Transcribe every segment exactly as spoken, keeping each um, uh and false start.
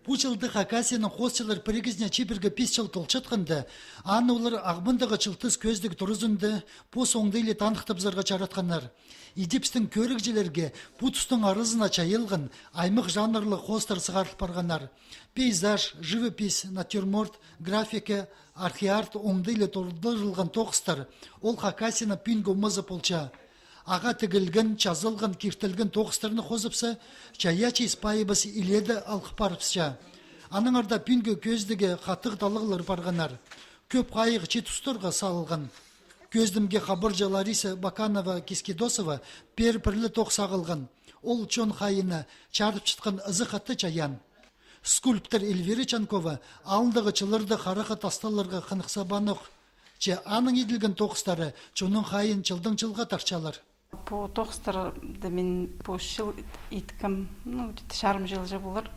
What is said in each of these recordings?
Пу чылда Хакасияның хоосчылар пірігізіне чибіргі пис чыл толчатханда, аны олар Ағбандағы «Чылтас» кӧзідіг туразында пос оңдайлы таныхтабызарға чаратханнар. Иди пістің кӧрігҷілерге пу тустың аразына чайылған аймах жанрлығ хоостар сығарыл парғаннар. Пейзаж, живопись, натюрморт, графика, архиарт оңдайлы толдырылған тоғыстар — ол Хакасияның пӱӱнгі омазы полча. Ағаа тігілген, чазылған, киртілген тоғыстарны хозыбысса, чайаачы ис-пайыбыс илееде алғып парыбысча. Аннаңар даа пӱӱнгі кӧзідігге хатығ таллағлар парғаннар. Кӧп хайығ чиит устарға салылған. Кӧзідімге хабарҷы Лариса Баканова-Кискидосова пеер пір ле тоғыс ағылған. Ол чон хайиина чарыпчатхан ызых атты чайаан. Скульптор Эльвира Чанкова алындағы чылларда харахха тасталарға хынығ сабаан ох. Че аның иділген тоғыстары чонның хайиин чылдаң чылға тартчалар. Пу тоғыстарны мин пу чыл ит-, иткем, ну, где-то чарым чыл же полар.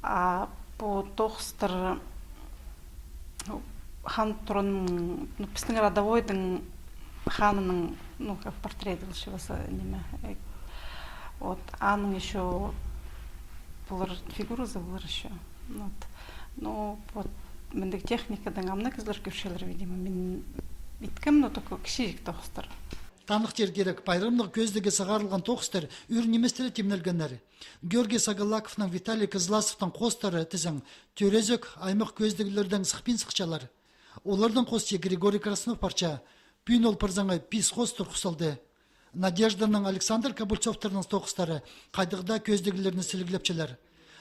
А пу тоғыстар, ну, хан туран, ну, пістің родовойдың ханының, ну, как портрет полча полза, ниме, э, вот, аның ещё полар, фигуразы полар ещё. Вот. Ну, вот, мындағ техникадаң ам на кізілер кӧрчелер, видимо, мин иткем, ну, только кічіҷек тоғыстар. Таныхтир кирек, пайрамнығ кӧзідігге сығарылған тоғыстар ӱр ниместіре тимнелгеннер. Георгий Сагалаковтың, Виталий Кызласовтың хоостары тізең, тӧрезек, аймах кӧзідіглердең сыхпин сыхчалар. Оларның хоосчы Григорий Краснов парча. Пӱӱн ол парзаңай пис хоос турғыс салды. Надежданың, Александр Кобыльцовтарның тоғыстары хайдағ даа кӧзідіглерні сіліглепчелер.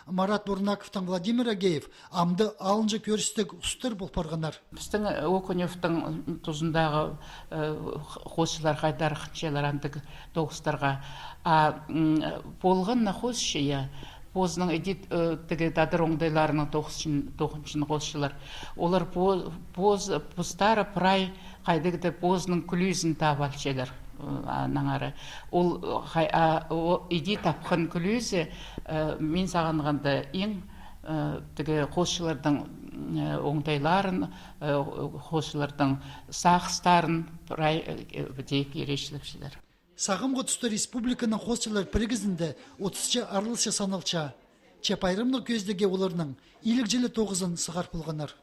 Марат Бурнаковтың, Владимир Агеев амды алынҷа кӧрістіг устар пол парғаннар. Пістің Окуневтің тузындағы, э, х-, хоосчылар хайдар хынчалар андағ тоғыстарға. А, м, полған на хоосчы, я, позының иди, э, тігі тадар оңдайларының тоғысчын, тоғынчын хоосчылар. Олар по-, поз-, постары прай хайдағ-да позының кӱлӱзін таап алчалар, э, аннаңар. Ол, э, хай-, а, о, иди тапхан кӱлӱзі, э, мин сағынғанда, иң, э, тігі хоосчылардың, э, оңдайларын, э, хоосчылардың сағыстарын прай, э, піди киречілепчелер. Сағамғы туста республиканың хоосчылар пірігізінде отысча араласчы саналча. Че пайрамнығ кӧзідігге оларның иліг чіли тоғызын сығар полғаннар.